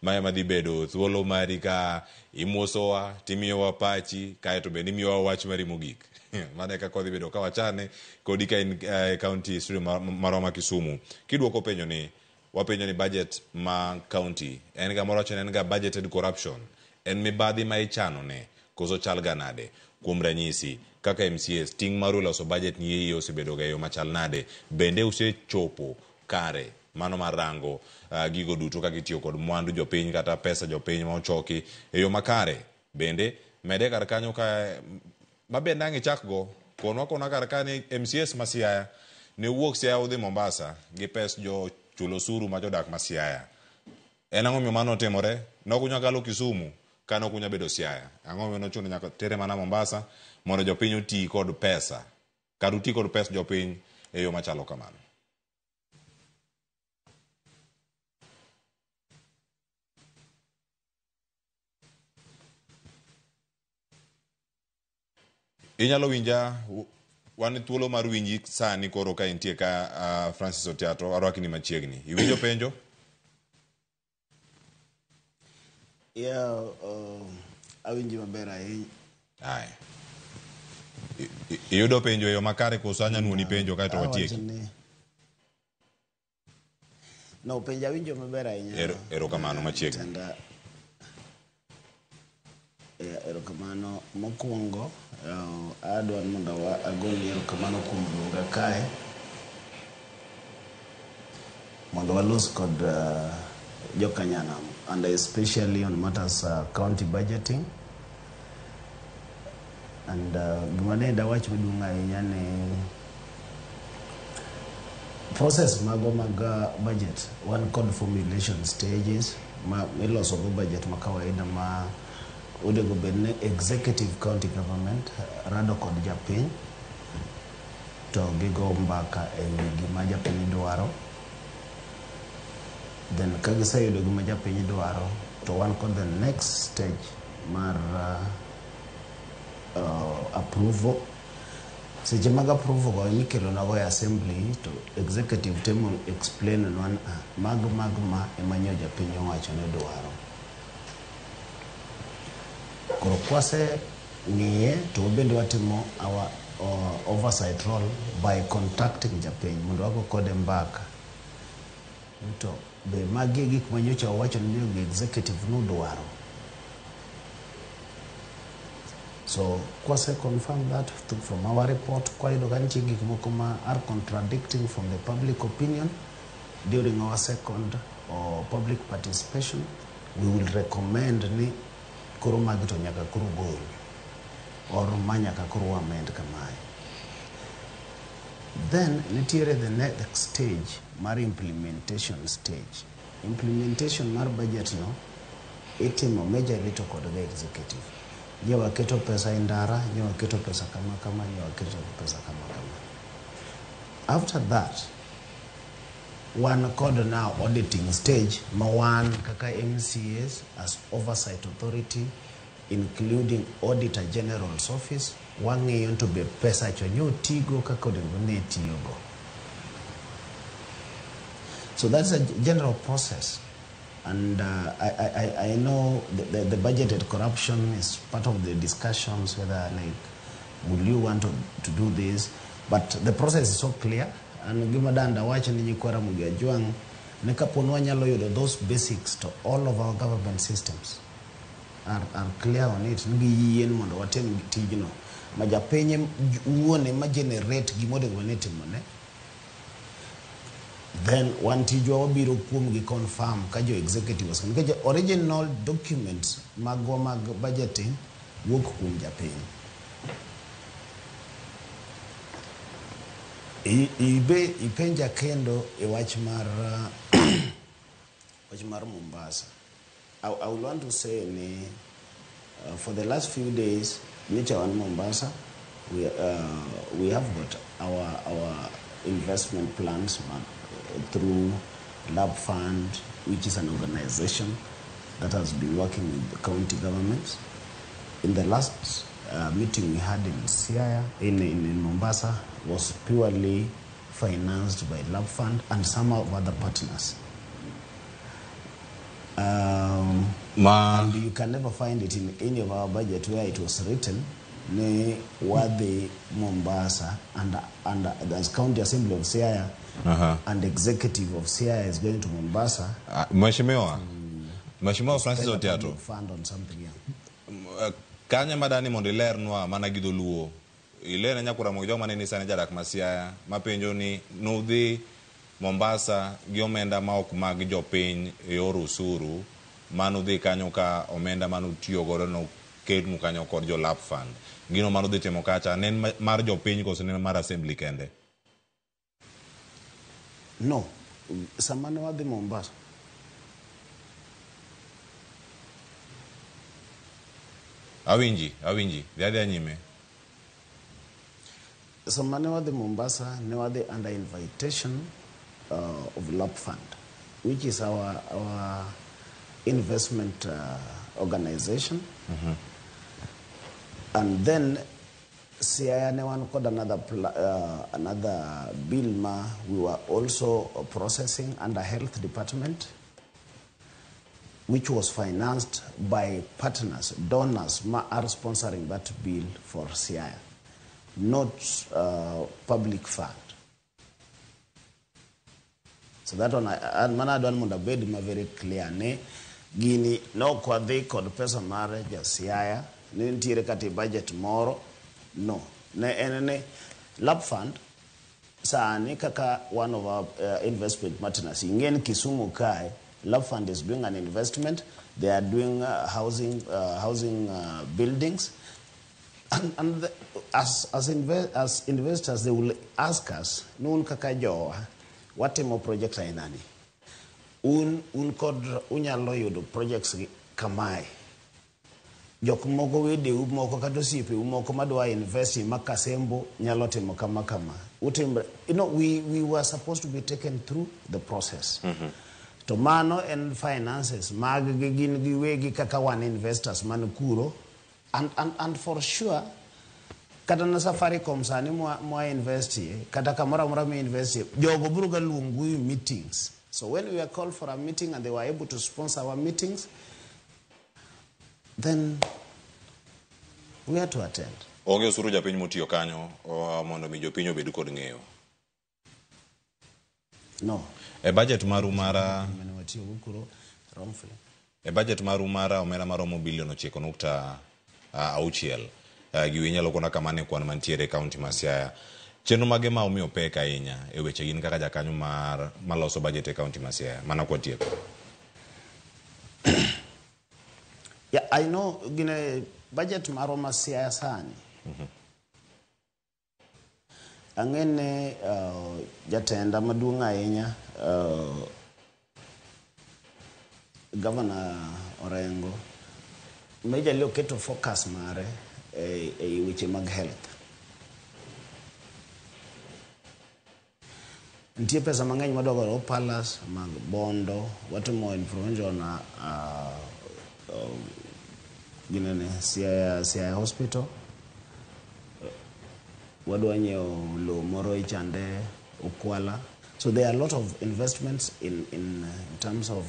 Ma ema dhi bedo thuolo mari ka imosowa timiyowa pachi kaeto bende imiyowa wach mari mogik. Mano e kaka wadhi bedo ka wachane kodi ka in e county studio marwa ma Kisumu. Kidwoko penjo ni, wapenjo ni budget ma county en ga moro wacho ni en ga budgeted corruption. En mibadhi ma ichano ne koso chal ga nade? Kuom ranyisi, kaka MCAs, ting' maru e loso budget ni iye osebedo ga e yo machal nade? Bende usechopo kare mano mar rango gigo duto kaka itiyo kod mwandu jopiny kata pesa jopiny ma ochoki e yo makare? Bende mede kar kanyo ka mabende ang' ichak go konwa kona kar ka ni MCAs ma Siaya ne wuok Siaya udhi Mombasa gi pes jo chulo osuru ma jodak ma Siaya. En ang'o miyo mano otimore? Ne ok unyal kalo Kisumu ka ne ok unyal bedo Siaya. Ang'o miyo nochuno nyaka tere mana Mombasa mondo jopiny oti kod pesa? Kar uti kod pes jopiny e yo machalo kamano. Inyalo winja, wan thuolo mar winji sani koro ka intie ka Francis Otiato, arwaki ni machiegni. Iwinjo penjo? Yeah, awinji maber ahinya. Aye. Iyudo penjo e yo makare koso anya nuoni penjo kaeto watieki? No, penjo awinjo maber ahinya. Erokamano machiegni. Erokamano mokwongo, adwa mondo agol erokamano kuom luonga kae mondo walos kod jokanyanam and especially on matters county budgeting. And gima ne dawach maduong' ahinya ni process mago mag budget wan kod formulation stages ma iloso go budget ma kawaida ma onego bed ni executive county government rado kod japiny to gigo mbaka e wi gima japiny dwaro. Then ka giseyudo gima japiny dwaro to wan kod the next stage mar approval. Seche mag approval go emikelo nago e assembly to executive temo explain nwa mag mag ma ema nyo japiny owacho ni dwaro. Koro kwase ng'iye to wabende watimo our oversight role by contacting japiny mondo wago kode mbaka. To be magi e gik ma nyocha wawacho ni jo executive nodwaro. So kwase confirm that from our report, kwayudo ka nitie gik moko ma are contradicting from the public opinion during our second or public participation, we will recommend ni koro magi to nyaka koro gol or ma nyaka koro amend kamae. Then nitiere the next stage mar implementation stage. Implementation mar budget no itimo majorly to kod the executive. Nye waketo pesa e ndara, nye waketo pesa kama kama, nye waketo pesa kama kama. After that, wan kod now auditing stage ma wan kaka MCAs as oversight authority including Auditor General's office wang'iyo to be pesa cho nyotigo kaka onego ne tiyogo. So that's a general process. And I know the budgeted corruption is part of the discussions, whether like, will you want to do this? But the process is so clear. And gima danda wacho ni nyikwa Ramogi Ajwang' ne kapo ni wanyalo yudo those basics to all of our government systems are clear on it. Ni giyien mondo watim tijno. Ma japiny wuon ema generate gima onego bed ni itimone. Then wan tijwa wabiro kuom gi confirm ka jo executive ose. Nikech original documents magwa mag budgeting wuok kuom japiny. Ibe ipenja kendo e wach mar wach mar Mombasa. I would want to say ni for the last few days nyocha wan Mombasa, we have got our investment plans through Lab Fund, which is an organization that has been working with the county governments. In the last meeting we had in Siaya, in Mombasa, was purely financed by Lab Fund and some of other partners. Ma And you can never find it in any of our budget where it was written ni wadhi Mombasa and as County Assembly of Siaya and executive of Siaya is going to Mombasa. Mheshimiwa Francis Spend a Otiato. public fund on something, yeah. Kanye madani mondo ilernwa mana gi dholuo. Ilerne nyakura mogi joma neni sani jadak ma Siaya mapenjo ni nudhi Mombasa gi omenda ma ok mag jopiny e yor usuru manudhi kanyo ka omenda manutiyo godo noketnu kanyo kod jo Lap Fund. Gino manudhi timo kacha ne en mar jopiny koso ne en mar assembly kende? No. Sama ne wadhi Mombasa. Awinji, awinji. Dhi adhiya nyime. Sama ne wadhi Mombasa, ne wadhi under invitation of Lap Fund, which is our investment organization. And then Siaya ne wan kod another bill ma we were also processing under health department, which was financed by partners, donors ma are sponsoring that bill for Siaya, not public fund. So that one, mana adwa ni mondo abed ma very clear ni gini ne ok wadhi kod pesa mar ja Siaya, ne nitiere kata e budget moro, no. Ne en ni Lap Fund sani kaka one of our investment partners, ing'e ni Kisumu kae, Lap Fund is doing an investment, they are doing housing buildings, and as investors they will ask us, nun kaka jowa, watimo project aina ni? Un kod unyalo yudo projects gi kamae. Jok moko wedeu moko kata osiepeu moko madwa invest ma Kasembo nyalo timo kama kama. Utimre, we were supposed to be taken through the process. To mano en finances mag gi gin giwegi kaka wan investors man kuro and for sure kata na Safaricom sani mwa investie kata kamoro amora mi investie jogo biro ga luongo meetings. So when we were called for a meeting and they were able to sponsor our meetings, then we had to attend. Onge osuru japiny motiyo kanyo mondo mi jopiny obed kod ng'eyo. No. E budget maru mara Mane watiyo go kuro wrongfully. E budget maru mara omenda maromo bilion ochiko nukta auchiel. Giwi inyalo kona kama ne kwan mantiere e kaunti ma Siaya. Chenro mage ma omiyo pek ahinya e weche gin kaka jakanyo mar maloso budget e kaunti ma Siaya mana kwa tieko. Yeah, I know gine budget marwa ma Siaya sani. Ang'e ni jatenda maduong' ahinya Governor Orengo majorly oketo focus mare e weche mag health. Nitie pesa mang'eny madwa goro palace mag Bondo, watimo influenza na ginene Siaya Hospital. Wadwa nyiewo lowo moro ichande Ukwala. So there are a lot of investments in terms of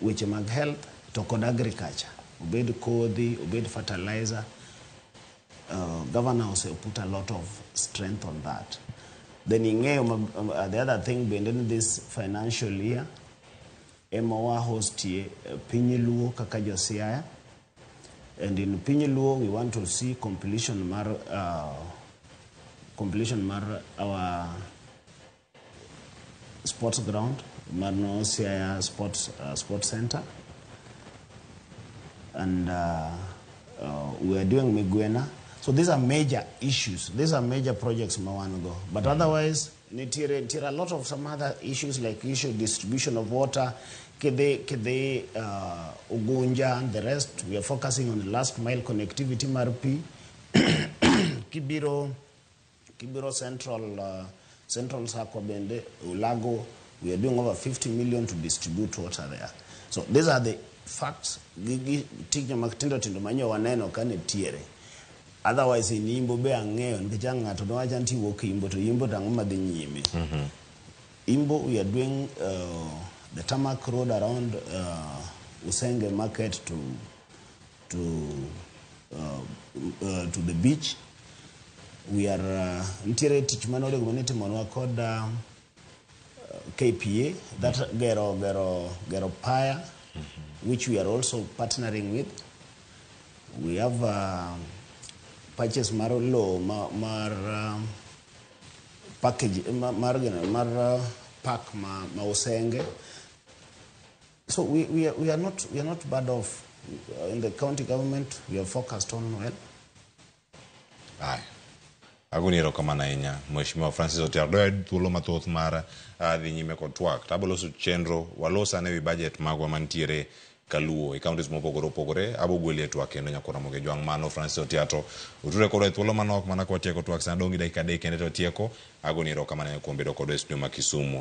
weche mag health to kod agriculture. Obed kodhi, obed fertilizer. Governor also put a lot of strength on that. Then ing'eyo the other thing bende ni this financial year ema wa hostie Piny Luo kaka jo Siaya. And in Piny Luo we want to see completion mar our sports ground, Mano Siaya Sports Center. And we are doing Migwena. So these are major issues. These are major projects mawango. But otherwise, nitiere a lot of some other issues like issue distribution of water, kede, Ugunja and the rest. We are focusing on the last mile connectivity marpi. Kibiro Central Sakwa Bende, Ulago. We are doing over 50 million to distribute water there. So these are the facts. Gigi tije matindo tindo manyo waneno ka nitiere. Otherwise in Imbo be ang'eyo nikech ang' ng'ato nowacho ni tiwuok Imbo to Imbo to ang'o madhi nyime. Imbo we are doing the tarmac road around Usenge market to the beach. We are nitiere tich mane onego bed ni itimonwa kod KPA that gero paya, which we are also partnering with. We have purchase mar lowo mar package mar gino, mar park ma Usenge. So we are not bad off. In the county government, we are focused on well. Aya. Agoni erokamano ahinya Mheshimiwa Francis Otiato. Doyud thuolo mathoth mar dhi nyime kod twak. To aboloso chenro walos ane wi budget magwa mantiere kaluo e counties mopogore opogore. Abo gweli e twak kendo nyakora Ramogi Jwang'. Mano Francis Otiato. Uture kodwa e thuolo manok mana kwatieko twak sana dong' gi dakika 3 kende to tieko. Agoni erokamano ahinya kuom bedo kodwa e studio ma Kisumu.